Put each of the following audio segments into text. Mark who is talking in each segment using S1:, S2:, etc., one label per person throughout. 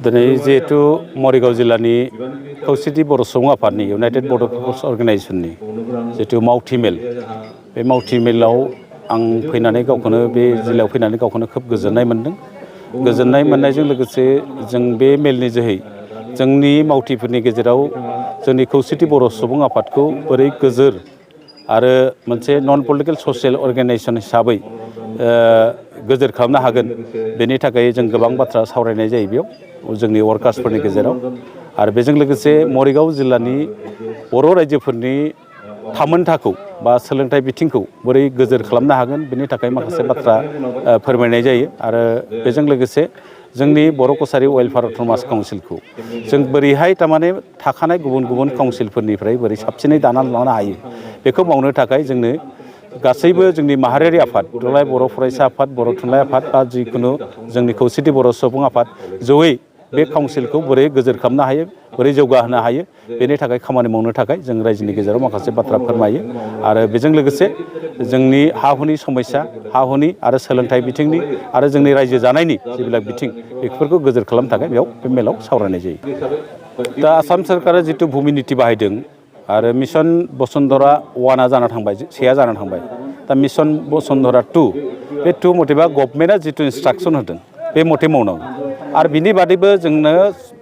S1: दिनै जिहेतु मरिगाव जिल्लानि खौसेथि बर' सुबुं आफादनि इउनाइटेड बड' पिपल्स अर्गेनाइजेसननि जितु मावथि मेल बे मावथि मेलाव आं फैनानै गावखौनो बे जिल्लायाव फैनानै गावखौनो खोब गोजोननाय मोनदों। गोजोननाय मोननायजों लोगोसे जों बे मेलनि जोहै जोंनि मावथिफोरनि गेजेराव जोंनि खौसेथि बर' सुबुं आफादखौ बोरै गोजोर आरो मोनसे नन पलिटिकेल ससियेल अर्गेनाइजेसन हिसाबै गोजोर खालामनो हागोन बेनि थाखाय जों गोबां बाथ्रा सावरायनाय जायो बेयाव जोंनि वर्कार्सफोरनि गेजेराव आरो बेजों लोगोसे मरिगाव जिल्लानि बर' रायजोफोरनि थामोनथाखौ बा सोलोंथाइ बिथिंखौ बोरै गोजोर खालामनो हागोन बेनि थाखाय माखासे बाथ्रा फोरमायनाय जायो आरो बेजों लोगोसे जोंनि बर' कसारि वेलफेयार अट'नमास काउन्सिलखौ जों बोरैहाय थारमाने थाखानाय गुबुन गुबुन काउन्सिलफोरनिफ्राय बोरै साबसिनै दानानै लानो हायो बेखौ मावनो थाखाय जोंनो गासैबो जोंनि माहारियारि आफाद दुलाराय बर' फरायसा आफाद बर' थुनलाइ आफाद बा जिखुनु जोंनि खौसेथि बर' सुबुं आफाद जयै बे काउन्सिलखौ बोरै गोजोर खालामनो हायो बोरै जौगाहोनो हायो बेनि थाखाय खामानि मावनो थाखाय जों रायजोनि गेजेराव माखासे बाथ्रा फोरमायो आरो बेजों लोगोसे जोंनि हा हुनि समस्या हा हुनि आरो सोलोंथाइ बिथिंनि आरो जोंनि रायजो जानायनि जेবিলাক बिथिं बेफोरखौ गोजोर खालामनो थाखाय बेयाव बे मेलाव सावरायनाय जायो। दा आसाम सोरखारा जितु भुमि निति बाहायदों आरो मिशन बसुन्धरा 1 जाना थांबाय 1 जाना थांबाय दा मिशन बसुन्धरा 2 बे 2 मथेबा गभर्नमेन्टआ जितु इन्सट्राक्सन होदों बे मथे मावनांगौ आरो बिनि बादैबो जोंनो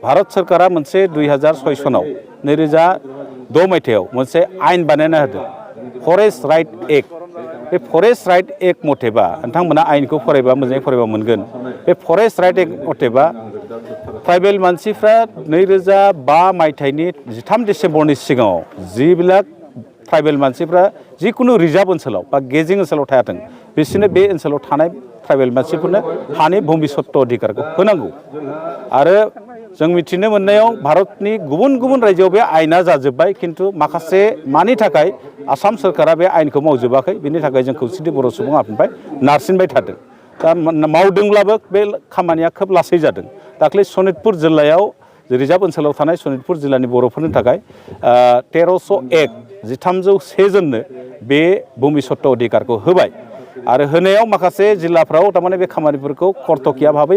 S1: भारत सोरखारा मोनसे 2006 सनाव 2006 मायथाइयाव मोनसे आयेन बानायना होदों फरेस्ट राइट एक्ट बे फरेस्ट राइट एक्ट मथेबा नोंथांमोना आयेनखौ फरायबा मोजाङै फरायबा मोनगोन बे फरेस्ट राइट एक्ट मथेबा ट्राइबेल मानसिफ्रा 2005 मायथाइनि 13 डिसेम्बरनि सिगाङाव जिबिलाक ट्राइबेल मानसिफ्रा जिकुनु रिजार्भ ओनसोलाव बा गेजिं ओनसोलाव थायाथों बिसोरनो बे ओनसोलाव थानाय ट्राइबेल मानसिफोरनो हानि भुमि सत्त अधिकारखौ होनांगौ आरो जों मिथिनो मोननायाव भारतनि गुबुन गुबुन रायजोआव बे आयेना जाजोब्बाय खिन्थु माखासे मानि थाखाय आसाम सोरखारा बे आयेनखौ मावजोबाखै बेनि थाखाय जों खौसेथि बर' सुबुं आफादनिफ्राय नारसिनबाय थादों दा मावदोंब्लाबो बे खामानिया खोब लासै जादों। दाख्लै सनितपुर जिल्लायाव रिजार्भ ओनसोलाव थानाय सनितपुर जिल्लानि बर'फोरनि थाखाय 1301 1301 जननो बे भुमि सत्त अधिकारखौ होबाय आरो होनायाव माखासे जिल्लाफ्राव थारमाने बे खामानिफोरखौ कर्तकिया भाबै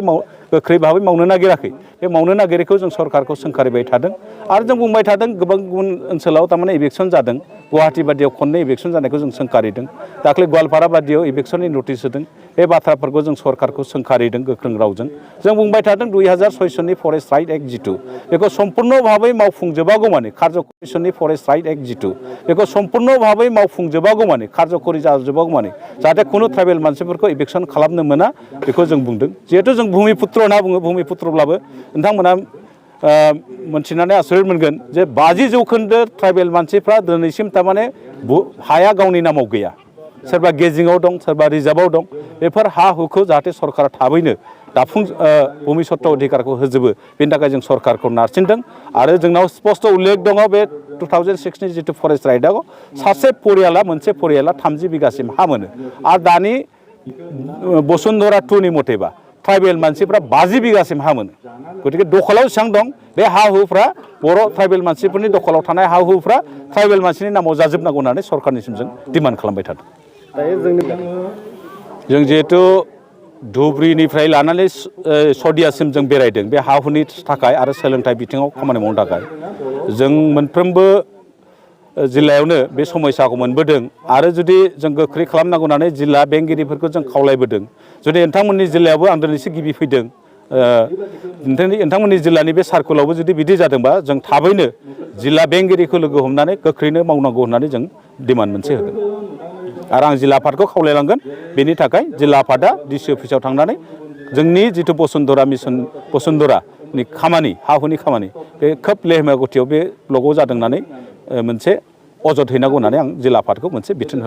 S1: गोख्रै भाबै मावनो नागिराखै बे मावनो नागिरैखौ जों सरकारखौ सोंखारिबाय थादों आरो जों बुंबाय थादों गोबां गुबुन ओनसोलाव थारमाने इलेक्सन जादों गुवाहाटि बादियाव खननै इलेक्सन जानायखौ जों सोंखारिदों दाख्लै गवालपारा बादियाव इलेक्सननि नटिस होदों बे बाथ्राफोरखौ जों सरकारखौ सोंखारिदों गोख्रों रावजों जों बुंबाय थादों 2006 सननि फरेस्ट राइट एक्ट जितु बेखौ सम्पुर्ण भाबै मावफुंजोबागौमानि कार्यकमिसननि फरेस्ट राइट एक्ट जितु बेखौ सम्पुर्ण भाबै मावफुंजोबागौमानि कार्यकरि जाजोबागौमानि जाहाथे खुनु ट्राइबेल मानसिफोरखौ इलेक्सन खालामनो मोना बेखौ जों बुंदों जिहेतु जों भुमिपुत्र होनना बुङो भुमिपुत्रब्लाबो नोंथांमोना मोनथिनानै आसरित मोनगोन जे 50% ट्राइबेल मानसिफ्रा दिनैसिम थारमाने हाया गावनि नामाव गैया सोरबा गेजिङाव दं सोरबा रिजार्भआव दं बेफोर हा हुखौ जाहाथे सरकारा थाबैनो दाफुं भुमि सत्त अधिकारखौ होजोबो बेनि थाखाय जों सरकारखौ नारसिनदों आरो जोंनाव स्पष्ट उल्लेख दङ बे 2006 नि जितु फरेस्ट राइटआव सासे परियाला मोनसे परियाला 30 बिगासिम हा मोनो आरो दानि बसुन्धरा 2 नि मथेबा ट्राइबेल मानसिफ्रा 50 बिगासिम हा मोनो गतिके दखलाव बेसेबां दं बे हा हुफ्रा बर' ट्राइबेल मानसिफोरनि दखलाव थानाय हा हुफ्रा ट्राइबेल मानसिनि नामाव जाजोबनांगौ होननानै सरकारनिसिम जों डिमान्ड खालामबाय थादों। जों जिहेतु धुब्रीनिफ्राय लानानै सदियासिम जों बेरायदों बे हा हुनि थाखाय आरो सोलोंथाइ बिथिङाव खामानि मावनो थाखाय जों मोनफ्रोमबो जिल्लायावनो बे समस्याखौ मोनबोदों आरो जुदि जों गोख्रै खालामनांगौ होननानै जिल्ला बेंगिरिफोरखौ जों खावलायबोदों जुदि नोंथांमोननि जिल्लायावबो आं दिनैसो गिबि फैदों नोंथांमोननि जिल्लानि बे सार्कुलावबो जुदि बिदि जादोंबा जों थाबैनो जिल्ला बेंगिरिखौ लोगो हमनानै गोख्रैनो मावनांगौ होननानै जों डिमान्ड मोनसे होगोन आरो आं जिल्ला आफादखौ खावलायलांगोन बेनि थाखाय जिल्ला आफादा डिसि अफिसाव थांनानै जोंनि जितु बसुन्धरा मिशन बसुन्धरानि खामानि हा हुनि खामानि बे खोब लेहमा गतियाव बे ब्लकआव जादों होननानै मोनसे अजद हैनांगौ होननानै आं जिल्ला आफादखौ मोनसे बिथोन